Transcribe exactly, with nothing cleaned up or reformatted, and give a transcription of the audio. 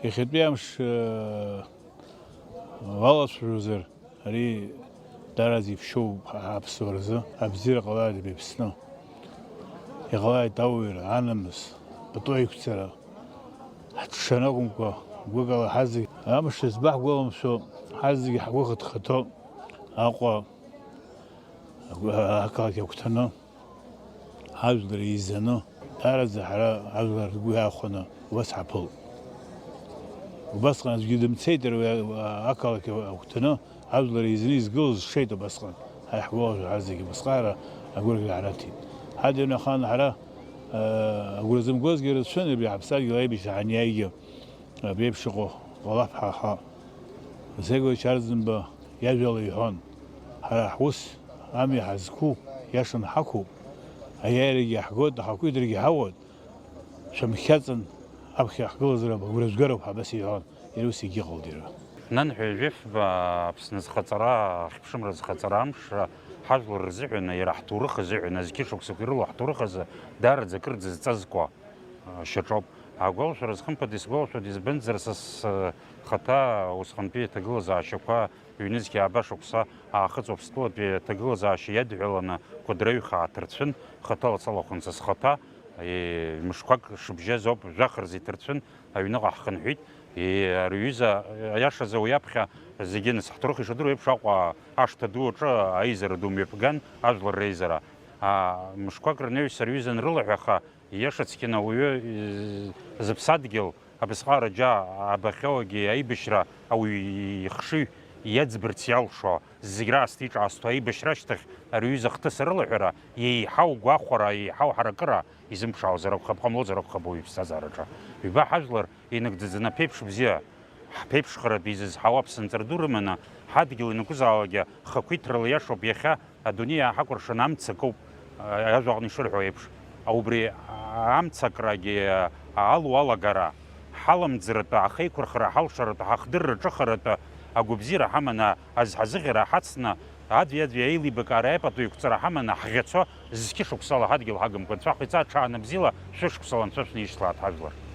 Иахьатәи амш уалацәажәозар, ари дараӡа иԥшьоуп аԥсуаа рзы, абзиара ҟалааит абри Аԥсны. Иҟалааит ауаҩра, анамыс, пату аиқәҵара. Ҳҽшаны акәымкәа, гәыкала ҳазегь амш зыбаҳгәаламшәо, ҳазегь ҳгәы хыҭхыҭо Аҟәа ақалақь агәҭаны, ҳажәлар еизаны, даараӡа ҳара ажәлар ргәы иаахәаны убас ҳаԥылт. Убасҟан аӡәгьы дымцеит, уи ақалақь агәҭаны ажәлар еизаны изгылаз шеит убасҟан. Ҳара ҳгәалашәо ҳара зегьы убасҟаара агәырӷьара ҳанаҭеит. Ҳадинахан ҳара, агәра зымгозгьы рацәан, абри ҳаԥсадгьыл аибашьра ҳаниааигьы. Абри еиԥш иҟоу ҟалап ҳәа ҳа. Зегоич Арӡынба иажәала иҳәон, ҳара ҳус ами ҳазқәу, иашан ҳақәуп, аиааирагьы ҳгоит, ахақәиҭрагьы ҳауоит, шәамхьаҵын, аԥхьа ҳгылазароуп, агәра згароуп ҳәа абас иҳәон, иара ус егьыҟалт иара. Нанҳәа жәафба Аԥсны зхаҵара, ахьԥшымра зхаҵара амш, ҳажәлар рзыҳәан, иара ҳҭоурых азыҳәан, азқьышықәсақәа ирылоу ҳҭоурых азы даараӡа акыр дзызҵазкуа шьаҿоуп. Агәалашәара зхымԥада исгәалашәоит, избанзар, са схаҭа усҟантәи аҭагылазаашьақәа, ҩнызқьи ааба шықәса аахыҵ Уаԥстәылатәи аҭагылазаашьа иадҳәаланы Кәыдры аҩхаа ҭырцәын, хаҭала салахәын са схаҭа, е, мышқәак шыбжьаз ауп, жәаха рзы иҭырцәын, аҩныҟа ҳхынҳәит. Е, ари аҩыза, аиашазы уи аԥхьа зегьы нас ҳҭоурых ишадыруа еиԥш Аҟәа ашҭа ду аҿы аизара ду мҩаԥган, ажәлар реизара. А, мышқәак рнаҩс ари аҩыза анрылаҳәа, аха Ииашацқьаны ауаҩы, э, зыԥсадгьыл, абасҟак џьа абахьоугьы аибашьра ауаҩы ихшыҩ иаӡбарц иалшо, зегь раасҭа иҿаасҭо аибашьра ашьҭахь ари аҩыза ахҭыс арылаҳәара, еиҳау гәахәара, еиҳау ҳаракыра изымԥшаауазар акәхап, ҟамлозар акәхап уи иԥсҭазаараҿы. Ҩба ҳажәлар инагӡаӡаны аԥеиԥш бзиа, ҳԥеиԥшхаратә изызҳауа аԥсынҵра ду рыманы, ҳадгьыл ианакәызаалакгьы хақәиҭрала иашоуп иахьа Адунеи иааҳакәыршан амца акоуп, ажәаҟны ишырҳәо еиԥш, убри амцакрагьы алоу алагара, ҳаламӡратәы, ҳахеиқәырхара, ҳалшаратәы, ҳахдырра ҿыхаратәы агәабзиара ҳаманы, азҳазыӷьара ҳацны, аӡәи-аӡәи аилибакаара аепату еиқәҵара ҳаманы, ҳӷьацо, зқьышықәсала ҳадгьыл ҳагымкәа, анцәа ҳхы ица, аҽаанбзиала, шәышықәсала анцәа шәнеишьҭлааит ҳажәлар.